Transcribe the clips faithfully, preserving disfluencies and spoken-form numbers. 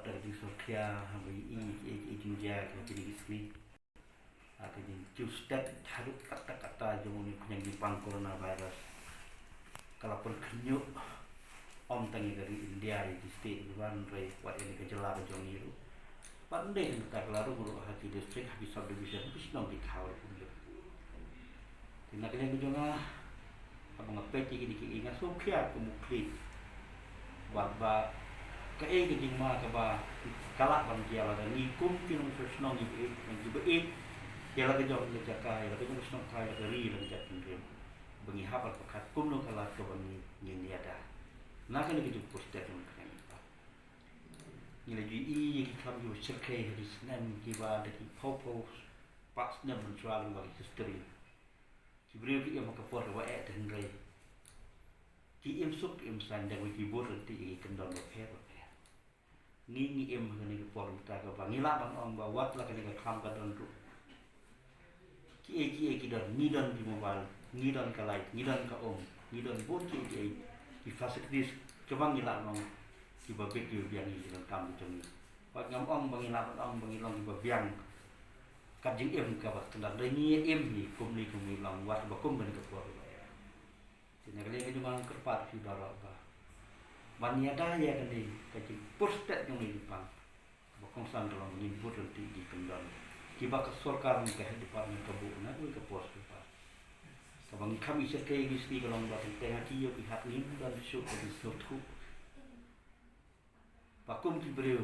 Ka jingsngewkhia haba ïohi ïa ki jingjia ha kine ki sngi. Ha ka jingtip stet haduh katta katta jong une u khñiang jingpang coronavirus, ka la pynkhynñiuh ym tang ïa ka ri India, ïa ki state kiba hynrei wat ïa ka jylla ka jong ngi ruh. Bad ym dei tang kata, ka la rung ruh ha ki district, ha ki subdivision, ha ki shnong ki thaw ruh kumjuh. Te na ka liang ka jong nga, haba nga peit ïa kine kiei, nga sngewkhia kum u khlieh. Bad ba kaei ka jingma kaba ka lah ban jia lada ngi kum ki nongshong shnong, ngi ba ïeit, ngi ba ïeit ïa la ka jong ka jaka, ïa la ka jong ka shnong thaw, ïa la ka ri, ïa la ka jaitbynriew, ba ngi hap ban pyrkhat kumno ka lad kaba ngi, ngin ïada na kane ka jingpur stet jong ka jingpang. Ngi la ju ïohi ïa ki kam kiba shyrkhei ha ki snem kiba da ki phew phew pat snem mynshuwa lyngba ki history. Ki briew ki im ha ka por kaba eh, te hynrei ki im suk im saiñ da kawei, ki bud ryntih ïa ki kyndon bapher bapher. Ngi, ngi im ha kane ka por mynta kaba ngi lah ban ong ba wat la kane ka khlam ka don ruh, kiei kiei ki don, ngi don ki mobile, ngi don ka light, ngi don ka um, ngi don bun kiei kiei ki facilities kiba ngi lah ban ong kiba bit kiba biang ïa ki donkam ki jong ngi. Wat ngam ong ba ngi lah ban ong ba ngi long kiba biang ka jingim kaba standard, hynrei ngi im hi kumne kumne, long wat ba kum kane ka por ba ïa. Te na ka liang ka jong nga, nga kyrpad ïa phi baroh ba ban ïada ïa kane ka jingpur stet jong ngi jingpang. Kaba kongsan ka long ba ngin bud ryntih ïa ki kyndon kiba ka sorkar ne ka health department ka buh na kawei ka por sorkar. Kaba ngi kham ïa shyrkhei ïa ki sngi ka long ba teng teng ha ki ïew ki hat ngim don shuh ka jingsngewthuh. Ba kum ki briew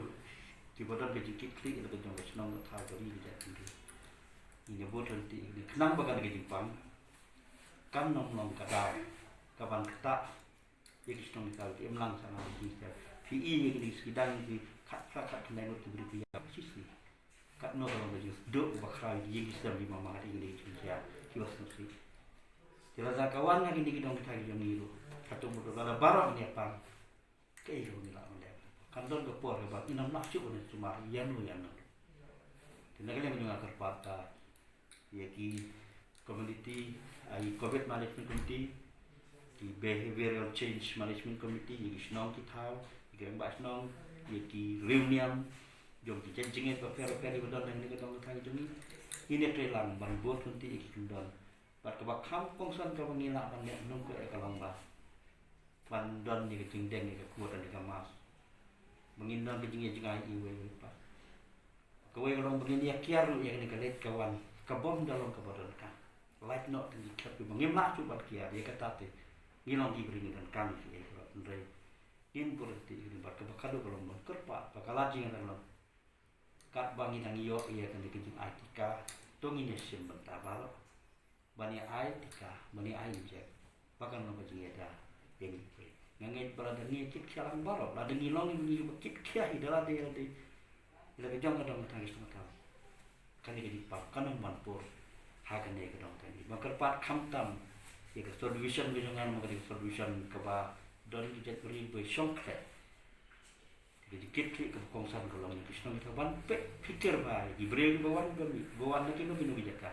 kiba don ka jingkitkhlieh ïa la ka jong ka shnong ka thaw, ka ri, ka jaitbynriew, ngin ïa bud ryntih ïa kane khnang ba kane ka jingpang kan ym long ka daw kaban ktah ïa ki shnong ki thaw, ki imlang sha nga ki shnong ki thaw. Phi i ïa kine ki sngi dang ki khatphra khatkhyndai ngut ki briew ki ïap shi sngi. Katno ka long ka jingsduk ba khraw ïa ki ïing ki sem, ki mama, ïa kine ki jingkhia kiba sngewsih. Te lada ka wan na kine ki dong ki thaw ki jong ngi ruh, hato mut lada baroh ngi ïapang, kaei kaba ngi lah ban leh? Kan don ka por kaba ngin ym lah shuh ban sumar ïano ïano. Te na ka liang ka jong nga kyrpad ïa ki community, ïa ki Covid Management Committee, ki Behavioral Change Management Committee, ïa ki shnong ki thaw, ïa ki rangbah shnong, ïa ki riewniam jong ki jait jingngeit bapher bapher kiba don ha kane ka dong ka thaw ka jong ngi. Ngin ïatreilang ban bud ryntih ïa ki kyndon. Bad kaba kham kongsan kaba ngi lah ban leh, nongkynmaw, ka long ba ban don ïa ka jingdeng ïa ka kut, ïa ka mask, ba ngin don ka jingïajngai iwei iwei pat. Kawei ka long ba ngin ïa kiar ruh ïa kane ka leit ka wan kabym da long kaba donkam. Lait noh tang ki khep kiba ngim lah shuh ban kiar, ïa kata te ngi long ki briew ngi donkam ïa kiei baroh, hynrei ngin bud ryntih ïa kane. Bad kaba khadduh ka long ban kyrpad ba ka lad jong ngi ka long, katba ngi dang ïoh ïa kane ka jingai tika, to ngin ïa shim bynta baroh ban ïa ai tika, ban ïa ai injek, ba kan long ka jingïada ïa ngi. Nga ngeit ba lada ngi kit khia lang baroh, lada ngi long ngi ba kit khia hi da lade lade, ïa la ka jong ka dong ka thaw ka shnong ka thaw, kane ka jingpang kan ym ban pur ha kane ka dong ka thaw. Ba kyrpad khamtam ïa ka subdivision ka jong nga, ma ka dei ka subdivision kaba don ki jaitbynriew ba shongkhleh. Te ka jingkitkhlieh kaba kongsan ka long ïa ki shnong ki thaw ban peit phikir bha ïa ki briew kiba wan, ba mih, ba wan na kino kino ki jaka,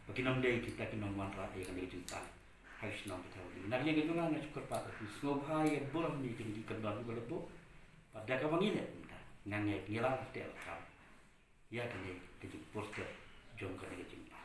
ba kin ym dei kita kin ym wanrah ïa kane ka jingtang ha ki shnong ki thaw. Na ka liang ka jong nga, nga shu kyrpad ïa phi, sngewbha ïa burom ïa kine ki kyndon kiba la buh. Bad da kaba ngi leh mynta, nga ngeit ngi la lah teh la kham ïa kane ka jingpur stet jong kane ka jingpang.